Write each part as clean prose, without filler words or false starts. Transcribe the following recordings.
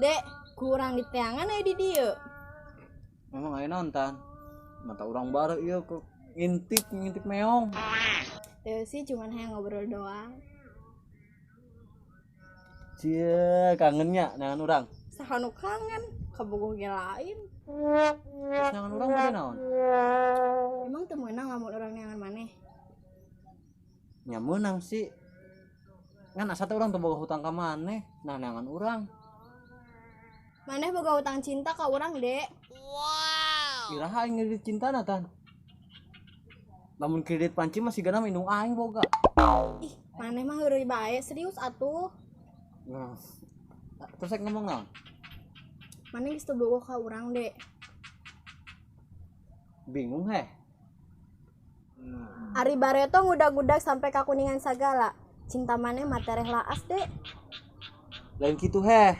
Dek, kurang diteangan aya di dieu. Memang aya nonton. Mata orang baru ieu ke ngintip ngintip meong. Teu sih cuman hayang ngobrol doang. Cie, kangennya nangan urang. Saha nu kangen, kabogoh ge lain. Terus nangan urang bade naon? Emang teu meunang lamun urang neangan maneh? Nya meunang sih. Ngan asa teh urang teu boga hutang ka maneh, nah neangan urang. Maneh boga hutang cinta ka urang, Dek. Wow. Iraha aing ngedit cinta na tan. Lamun kredit panci masih gana indung aing boga. Ih, maneh mah heureuy bae, serius atuh. Nah. Terus rek ngomong naon? Maneh geus teu boga ka urang, Dek. Bingung heh. Ari bareto ngudag-ngudag sampai ka kuningan sagala. Cinta maneh mah tereh laas, Dek. Lain kitu heh.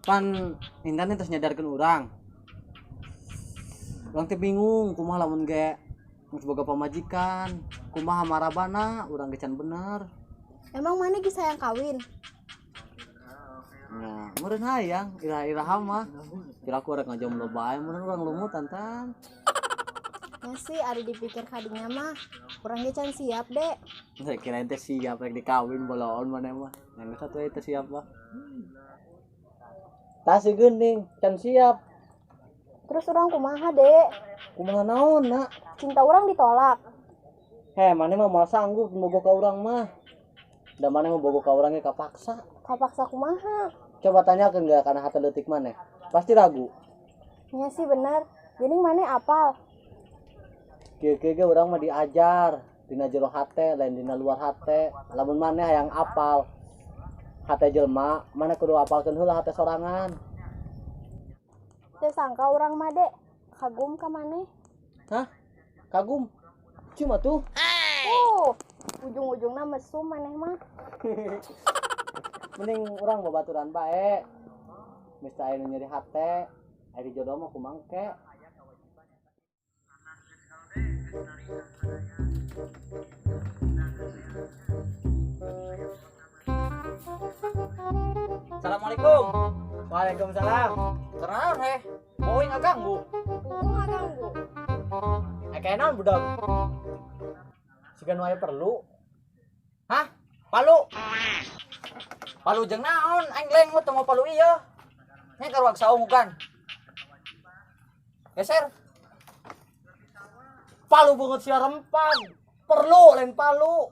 Pan Intan teh tos nyadarkeun urang. Urang teh bingung kumaha lamun ge geus boga pamajikan, kumaha marabana urang ge can bener. Emang maneh geus hayang kawin? Nah, meureun hayang iraha-iraha mah. Kira aku rek ngajomblo bae meureun urang lumutan tan. Ya sih ari dipikir kadinya mah urang ge can siap, Dek. Saya kirain teh siap rek dikawin boloon maneh mah. Yang satu teh siap mah. Tas si geuning can siap. Terus urang kumaha, Dek? Kumaha naon, nak? Cinta urang ditolak. Heh, maneh mah moal sanggup bogoh ka urang mah. Da maneh mah bogoh ka urang ge kapaksa. Kapaksa kumaha? Coba tanyakeun geus kana hate leutik maneh. Pasti ragu. Nya sih bener. Geuning maneh apal? Kieu-kieu ge urang mah diajar dina jero hate lain dina luar hate. Lamun maneh hayang apal hate jelema, maneh kudu apalkeun heula hate sorangan. Teu sangka urang mah, Dek, kagum ka maneh. Hah? Kagum? Cuma tuh. Oh, ujung-ujungna mesum maneh mah. Mending urang babaturan bae. Mesti aya nu nyeri hate, aya jodoh mah kumangke. Assalamualaikum. Waalaikumsalam. Kenaon heh? Boing ngaganggu. Ku ngaganggu. Kayak naon budak? Siga nu aya perlu. Hah? Palu. Palu jeung naon? Aing lengut teu mau palu ieu. Nya karuag saungukan. Geser. Palu bungut sia rempan. Perlu lain palu.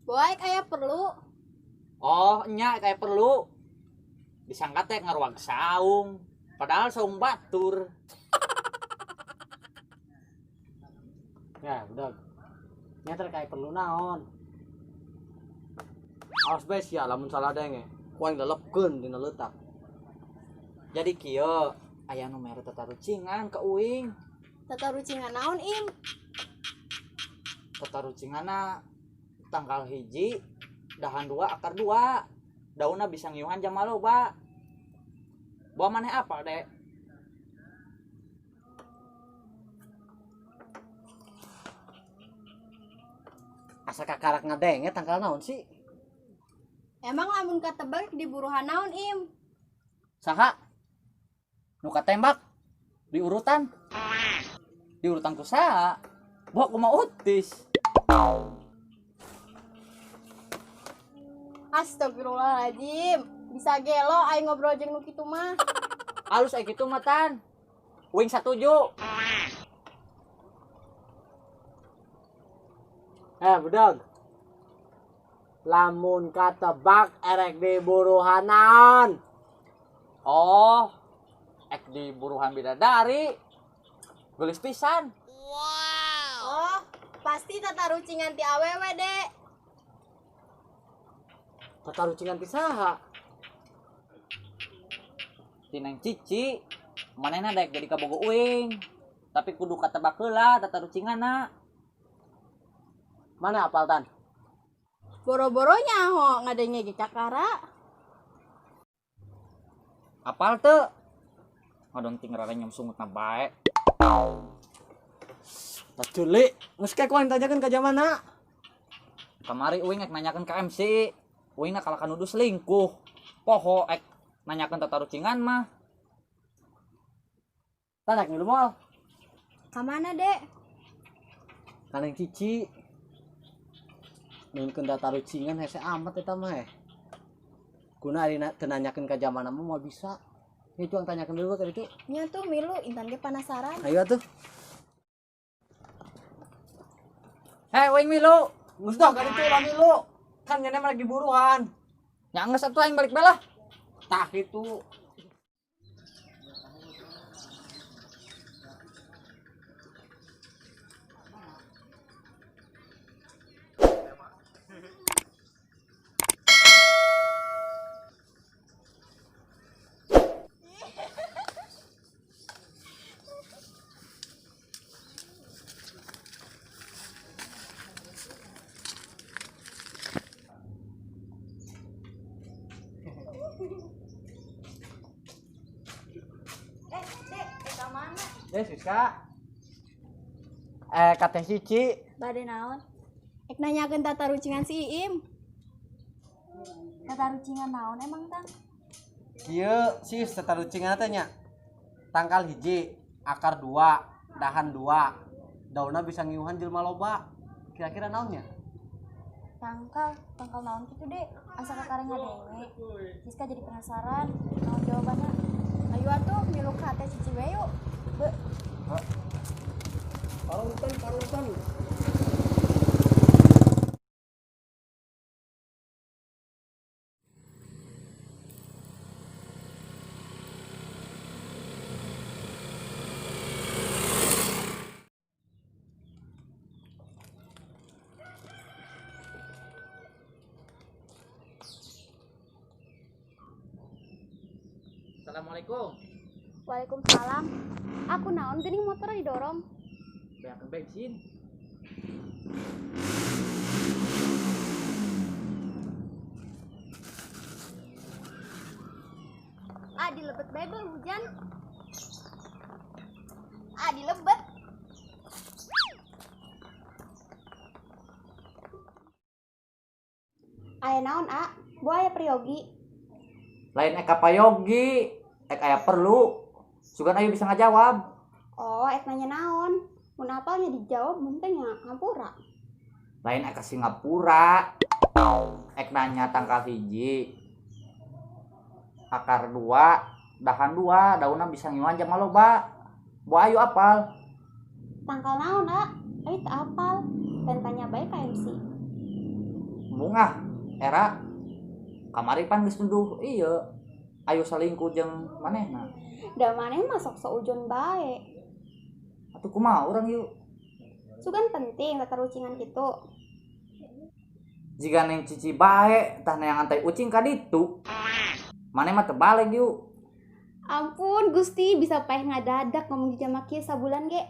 Boy aya perlu. Oh, nya kayak perlu. Disangka teh ngaruag saung. Padahal saung batur. Ya, budak. Nya terkait perlu naon? Awas bae sia lamun salah denge. Ku aing lelepkeun dina leutak. Jadi kieu aya nu mere tatarucingan ka uing. Tatarucingan naon, Im? Tatarucinganna tanggal 1 dahan 2 akar 2. Daunna bisa ngiuhan jama loba. Bawa maneh apa, Dek? Asa kakarak ngadenge tanggal naon sih? Emang lamun katebak diburuhan naon, Im? Saha? Nu katembak diurutan. Diurutan ku saha? Bawa kumaha utis. Astagfirullahaladzim. Bisa gelo aing ngobrol jeung nu kitu mah. Alus aya kitu mah tan. Uing satuju. Bedog. Lamun katebak erek diburuhan naon? Oh, ek diburuhan bidadari. Geulis pisan. Wow. Oh, pasti tatarucingan ti awewe, Dek. Tatarucingan ti saha? Ti Neng Cici. Manehna daek jadi kabogo uing. Tapi kudu katebak heula tatarucinganna. Mana apal tan? Boro-boro nyaho ngadenge ge kakara. Apal teu? Ngadonting rarenyem sungutna bae. Taculi, geus kae kuaing tanyakeun ka jamana. Kamari uing ek nanyakeun ka MC. Uingna kalah nuduh selingkuh. Poho ek nanyakeun tatarucingan mah. Tan ek milu moal. Ka mana, Dek? Ka Neng Cici. Nunkeun tatarucingan hese amat eta mah eh. Kuna ari teu nanyakeun ka jamana mah moal bisa. Ini cuang tanyakeun dulu ka ditu. Nya tuh milu Intan ge penasaran. Ayo atuh. Hei, uing milu. Geus dah ka ditu lah milu. Kan nyana mah lagi buruhan. Nya geus atuh aing balik bae lah. Tah kitu. Siska. Ka Teh Cici. Bade naon? Ek nanyakeun tatarucingan si Iim. Tatarucingan naon emang tang? Kieu sis tatarucingan teh nya. Tangkal hiji, akar 2, dahan 2. Daunna bisa ngiuhan jelema loba. Kira-kira naonnya? Tangkal, tangkal naon kitu, Dek? Asa kakara ngadenge. Siska jadi penasaran, naon jawabanna? Ayo atuh milu ka Teh Cici we yuk. Be. Parunten, parunten. Assalamualaikum. Waalaikumsalam. Aku naon geuning motor didorong. Beak bensin. Ah, dilebet bae hujan. Ah, dilebet. Aya naon, A? Bu aya priyogi. Lain eka payogi, ek aya perlu. Sugan ayu bisa ngajawab. Oh, ek nanya naon? Mun apalnya dijawab mun teh nya ngampura. Lain ek ke Singapura. Ek nanya tangkal hiji, akar 2, dahan 2, daunna bisa ngiuhan jama loba. Bu ayu apal. Tangkal naon, A? Ayu teu apal. Lain tanya bae ka MC. Bungah, era kamari pan geus nuduh ieu. Ayu selingkuh jeung manehna. Da maneh mah sok seujon bae. Atuh kumaha urang yuk? Sugan penting tatarucingan kitu. Jiga Neng Cici bae tah neangan tai ucing ka ditu. Maneh mah teu baleg yuk. Ampun Gusti bisa paeh ngadadak ngomong jama kieu sabulan ge.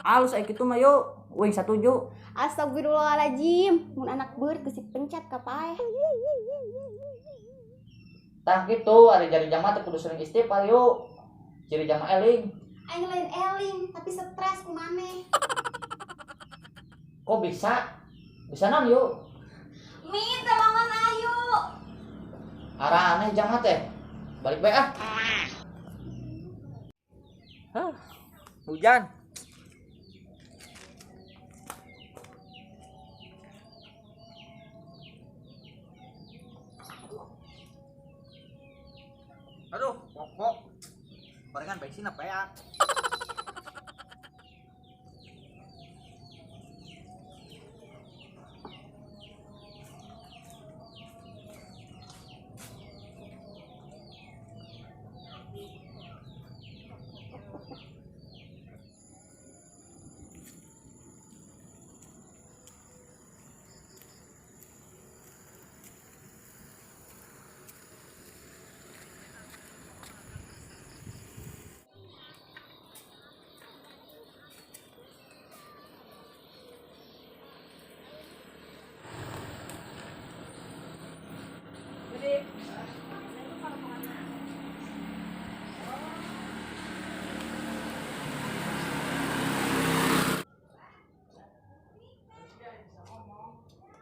Alus aya kitu mah yuk. Uing satuju. Astagfirullahaladzim, mun anak beureut geus dipencat ka paeh. Tah kitu ari jari jama teh kudu sering istighfar yuk. Ciri jama eling. Aing lain eling, tapi stres ku maneh. Kok bisa? Bisa naon yuk? Mi, tolongan ayu. Arah aneh jama teh. Balik bae ah. Hah, hujan. Aduh, pokok. Gorengan bensin apa ya?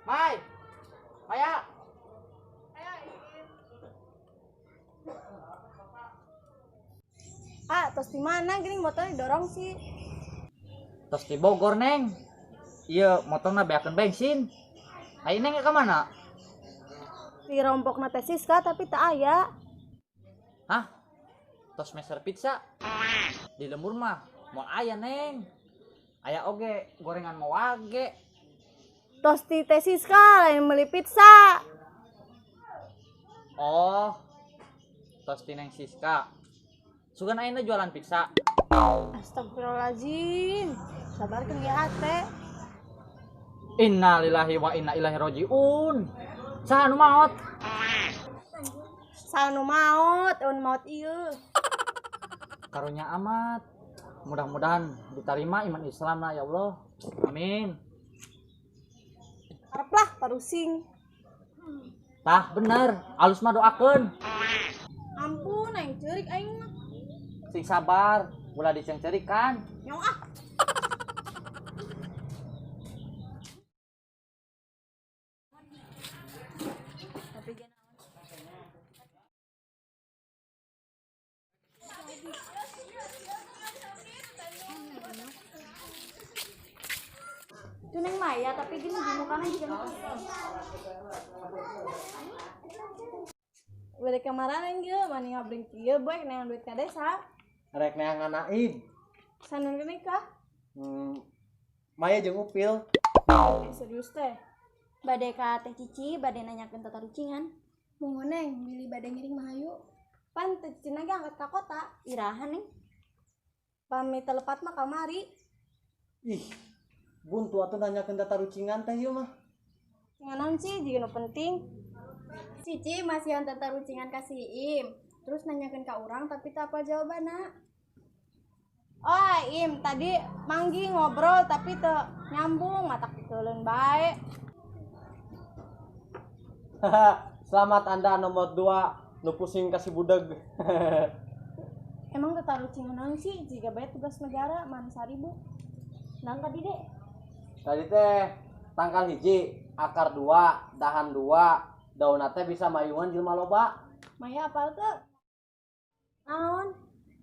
Mai. Maya. Ah, tos di mana geuning motornya didorong sih? Tos di Bogor, Neng. Iya, motorna beakeun bensin. Ayo Neng ka mana? Di rompokna teh Siska tapi tak aya. Hah? Tos meser pizza. Di lembur mah moal aya, Neng. Aya oge gorengan moal ge. Tos di teh Siska lain meuli pizza. Oh. Tos di Neng Siska. Sugan ayeuna jualan pizza. Astagfirullahaladzim. Sabar ke hate. Innalillahi wa inna ilaihi rajiun. Saha nu maot? Saha nu maot, eueun maot ieu. Karunya amat. Mudah-mudahan diterima iman Islam lah ya Allah. Amin. Harap lah parusing. Tah bener, alus mah doakeun. Ampun aing ceurik aing mah. Sing sabar, ulah dicengcerikan. Nyong ah. Itu Neng Maya tapi gini di mukanya juga kesel. Bade kemarin ge mani ngabring kieu boy neang duit ka desa. Rek neangan Naib. Sanun ge nikah. Maya jeung Upil. Serius teh. Bade ka Teh Cici bade nanyakeun tata rucingan. Mung Neng bilih bade ngiring mah hayu. Pan Teh Cici ge angkat ka kota. Irahan Neng. Pamit telepat mah kamari. Ih, buntu atuh nanyakeun tata rucingan teh ieu mah. Nganon sih jiga nu penting. Cici masihan tata rucingan ka si Im. Terus nanyakeun ka urang tapi tak apa jawabanna. Oh, Im tadi manggi ngobrol tapi teu nyambung matak dikeuleun bae. Selamat Anda nomor 2 nu pusing kasih budeg. Emang tata rucingan naon sih jiga bae tugas negara man 1000. Naon tadi, Dek? Tadi teh tangkal hiji, akar 2, dahan 2, daunna teh bisa mayungan jelema loba. Maya apal teu? Naon?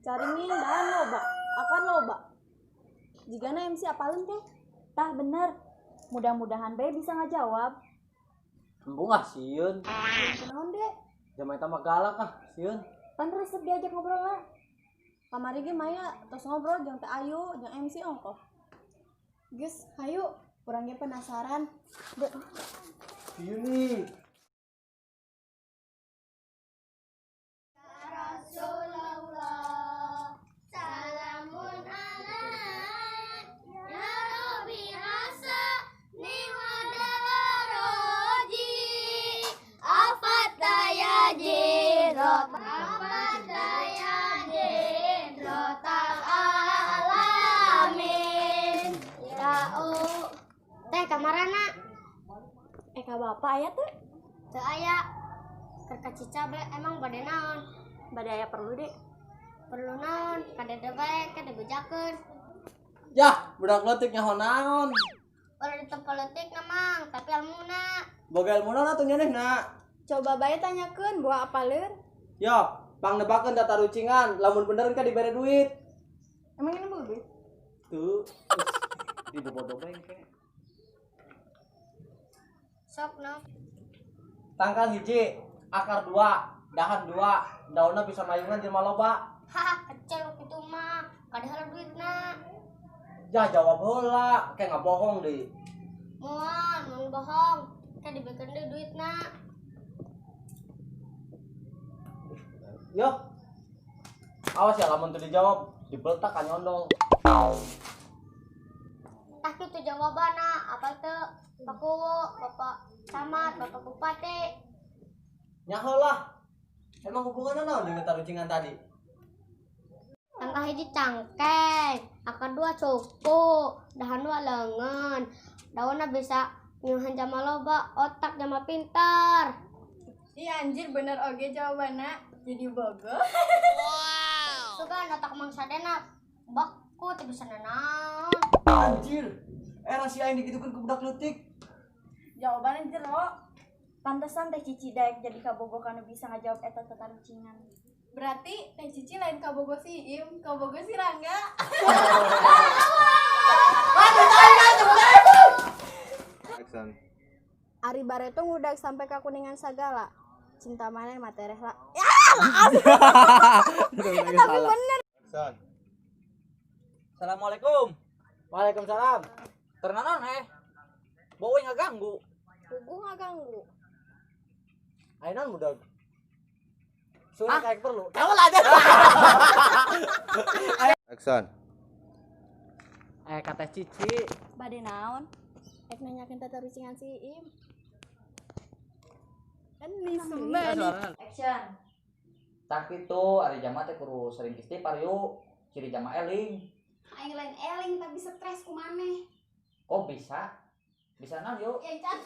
Caringin dahan loba, akar loba. Jigana MC apaleun teh? Tah bener. Mudah-mudahan bae bisa ngajawab. Embung ah sieun. Naon, Dek? Jelema eta mah galak ah, sieun. Pan resep diajak ngobrol lah. Kamari ge Maya tos ngobrol jeung Teh Ayu, jeung MC ongkoh. Geus, hayu. Urang ge penasaran. Dek. Sieun nih. Rasulullah salamun alaik ya Rabbi hasani wa daraji afataya jirot afataya jirotal alamin ya u teh kamarana Ka bapak aya teh? Teu aya keur ka Cica bae emang bade naon? Bade aya perlu, Dek. Perlu naon? Ka dede bae ka dibejakeun. Yah, budak leutik nyaho naon? Ulah ditempo leutik na mang, tapi ilmuna. Boga ilmuna atuh nyanehna. Coba bae tanyakeun buah apaleun. Yo, pangnebakeun data rucingan, lamun bener ka dibere duit. Emang ini boga duit? Tuh. Dibobodo bae engke. Sok no. Tangkal hiji, akar 2, Dahan dua, daunna bisa mayungan jelema loba. Haha, kecil kitu mah. Kadahal duitna. Ya jawab heula, kayak nggak bohong deui. Moal, mun bohong. Kayak dibikeun deui duitna. Yo. Awas ya lamun teu dijawab, dibeltak ka nyondol. Tah kitu jawabanna, apa teu? Pak Kuwu, Bapak Camat, Bapak Bupati. Nyaho lah. Emang hubungannya naon dengan tarucingan tadi? Tangkah hiji cangkeng, akar dua cupu, dahan dua leungeun. Daunna bisa nyuhan jama loba, otak jama pintar. Iya anjir bener oge jawabanna. Jadi bogo. Sugan otak mangsa dena baku teu bisa nanaon. Anjir. Era si aing digitukeun ku budak leutik. Jawabannya jero. Pantesan Teh Cici daek jadi kabogoh kanu bisa ngajawab eta tatarucingan. Berarti Teh Cici lain kabogoh si Im, kabogoh si Rangga. Action. Ari bareto ngudag sampai ka kuningan sagala. Cinta maneh mah tereh lah. Tapi bener. Action. Assalamualaikum. Waalaikumsalam. Keur naon eh? Bau ngaganggu. Puguh ngaganggu. Aing naon budak? Surat kayak perlu. Kamu lah aja. Action. Eh kata Cici, Bade naon? Ek nanyakeun tatarucingan si Im. Kan nih semua. Action. Tah kitu ari jama teh kudu sering istighfar yuk. Ciri jama eling. Aing lain eling tapi stres ku maneh. Kok bisa? Bisa naon yuk? Ya can.